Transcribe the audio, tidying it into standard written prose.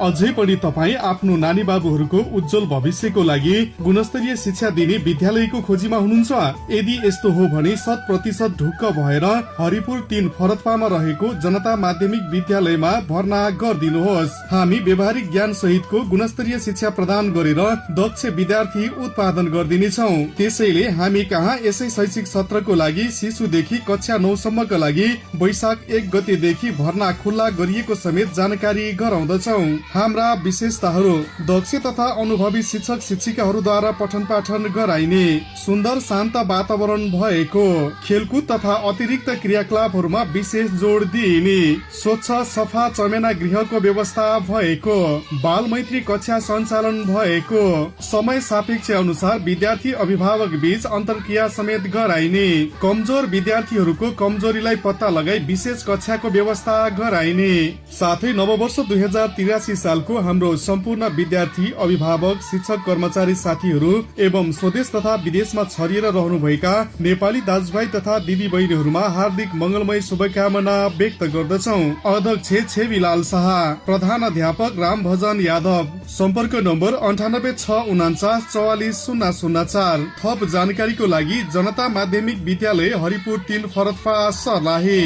अझै पनि तपाईँ आफ्नो नानी बाबुहरूको उज्जवल भविष्यको लागि गुणस्तरीय शिक्षा दिने विद्यालयको खोजीमा हुनुहुन्छ। यदि यस्तो हो भने 100% ढुक्क भएर हरिपुर 3 फरतपामा रहेको जनता माध्यमिक विद्यालयमा भर्ना गरिदिनुहोस्। हामी व्यवहारिक ज्ञान सहितको गुणस्तरीय शिक्षा प्रदान गरेर दक्ष विद्यार्थी उत्पादन गरिदिनेछौ। त्यसैले हामी कहाँ यसै शैक्षिक सत्रको लागि शिशुदेखि कक्षा 9 सम्मका लागि वैशाख 1 गतेदेखि भर्ना खुल्ला गरिएको समेत जानकारी गराउँदछौ। हाम्रा विशेषताहरू: दक्ष तथा अनुभवी शिक्षक शिक्षिकाहरूद्वारा पठन पाठन गराइने, सुन्दर शान्त वातावरण भएको, खेलकुद तथा अतिरिक्त क्रियाकलापहरूमा विशेष जोड दिइने, स्वच्छ सफा चमेना गृहको व्यवस्था भएको, बाल मैत्री कक्षा सञ्चालन भएको, समय सापेक्ष अनुसार विद्यार्थी अभिभावक बीच अन्तर्क्रिया समेत गराइने, कमजोर विद्यार्थीहरूको कमजोरीलाई पत्ता लगाई विशेष कक्षाको व्यवस्था गराइने, साथै नववर्ष 2083 सालको हाम्रो सम्पूर्ण विद्यार्थी अभिभावक शिक्षक कर्मचारी साथीहरू एवं स्वदेश तथा विदेशमा छरिएर रहनुभएका नेपाली दाजुभाइ तथा दिदी बहिनीहरूमा हार्दिक मंगलमय शुभकामना व्यक्त गर्दछौ। अध्यक्ष छेवीलाल शाह, प्रधान अध्यापक रामभजन यादव। सम्पर्क नम्बर 9864944004। थप जानकारीको लागि जनता माध्यमिक विद्यालय हरिपुर 3 फरतपा सर्लाही।